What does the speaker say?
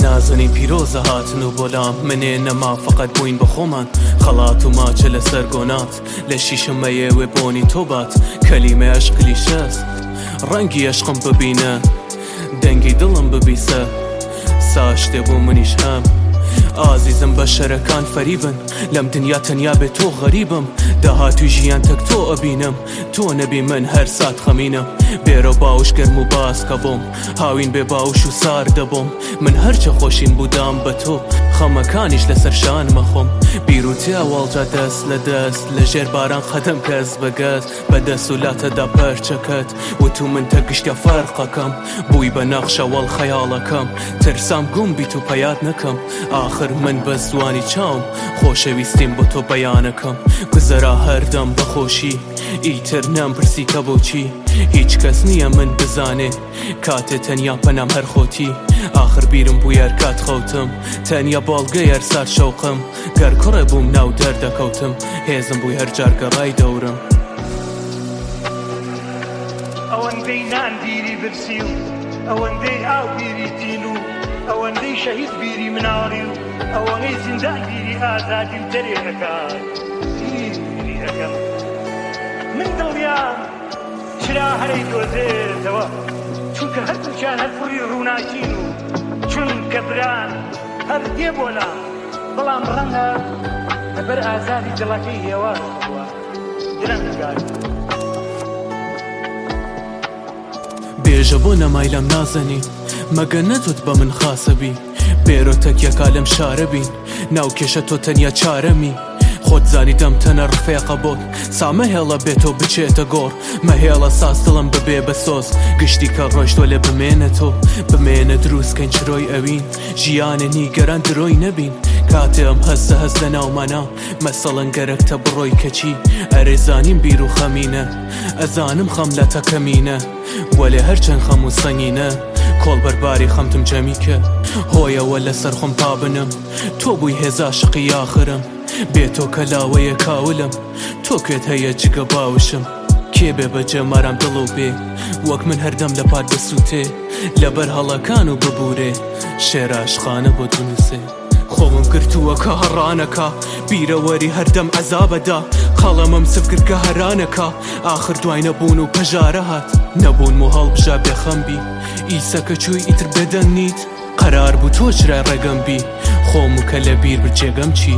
نازەنین پیرۆزە هاتن و بۆلام منێ نەما فەقەت بووین بە خۆمان خەڵات و ماچە لەسەر گۆنات لە شیشم مەیەوێ بۆنی تۆ بات کەلیمەی عەشق کلیشەس ڕەنگی ئەشقم ببینە دەنگی دڵم ببیسە ساشتێ بۆ منیش هەم ئازیزم بەشەرەکان فەریبن لەم دنیا تەنیا بێ تۆ غەریبم داهاتوی ژیان تەک تۆ ئەبینم تۆ نەبی من هەر سات خەمینم بێرە باوش گەرم و باسکە بۆم هاوین بێ باوش و ساردە بۆم من هەرچە خۆشیم بوو دام بە تۆ خەمەکانیش لەسەر شانمە خۆم بیرو تێ واڵجا دەست لە دەست لە ژێر باران قەدەم کەس بە گەس بە دەس و لاتەدا پەرچەکەت وتو من تە گشتیا فەرقەکەم بووی بە نەخشە وەڵ خەیاڵەکەم ترسام گوم بیت و پەیات نەکەم ئاخر من بە زوانی چاوم خۆشەویستیم بۆ تۆ بەیانەکەم گوزەرا هەردەم بە خۆشی ئیتر نەمپرسی کە بۆچی هیچ کەس نییە من بزانێ کاتێ تەنیا پەنام هەر خۆتی ئاخر بیرم بووی هەر کات خەوتم تەنیا بەڵگەی هەر سات شەوقم گەر کوڕێ بووم ناو دەردەکەوتم هێزم بووی هەر جار گەڕای دەورم. ئەوەندەی نان بیری برسی و ئەوەندەی ئاو بیری تین و ئەوەندەی شەهید بیری مناڵی و ئەوەنەی زیندان بیری ئازادی و دەرێ ئەکات بیری ئەکەم من دڵنیام چرا هەرەی دۆزێتەوە چونکە هەردووکیان هەر کوڕی ڕووناکین و چونکە بران هەر دێ بۆ لام بەڵام ڕەنگە لەبەر ئازاری دڵەکەی هێواش بووە درەنگ گات. بێژە بۆ نەمای لەم نازەنین مەگە نەتوت بە من خاسە بی بێرۆ تەکیەکا لەم شارە بین ناو کێشە تۆ تەنیا چارەمی خۆت زانی دەم تەنە ڕفێقە بۆت سا مەهێڵە بێ تۆ بچێتە گۆڕ مەهێڵە ساز دڵم ببێ بە سۆز گشتی کە ڕۆیشت وەلێ بمێنە تۆ بمێنە دروست کەین چرۆی ئەوین ژیانێ نیگەران درۆی نەبین کاتێ ئەم هەستە هەست لە ناومانا مەسەڵەن گەرەکتە بڕۆی کەچی ئەرێ زانیم بیر و خەمینە ئەزانم خەم لەتە کەمینە وەلێ هەرچەند خەم و سەنگینە کۆڵ بەرباری خەمتم جەمی کە هۆیەوە لەسەر خۆم پابنم تۆ بووی هێز ئاشقی ئاخرم بێ تۆ کەلاوەیە کاولم تۆ کوێت هەیە جگە باوشم کێ بێ بە جەمارام دڵ و بێ وەک من هەردەم لە پات بسووتێ لەبەر هەڵەکان و ببورێ شێرە عەشقانە بۆت بنووسێ. خۆمم گرتووە کە هەڕانەکا بیرەوەری هەردەم عەزابەدا قەڵەمم سف کرد کە هەرانەکا ئاخر دوای نەبوون و پەژارە هات نەبوونم و هەڵبژا بێخەم بی ئیسە کە چووی ئیتر بێدەنگ نیت قەرار بوو تۆ چرای ڕێگەم بی خۆم و کە لە بیر برد جێگەم چی؟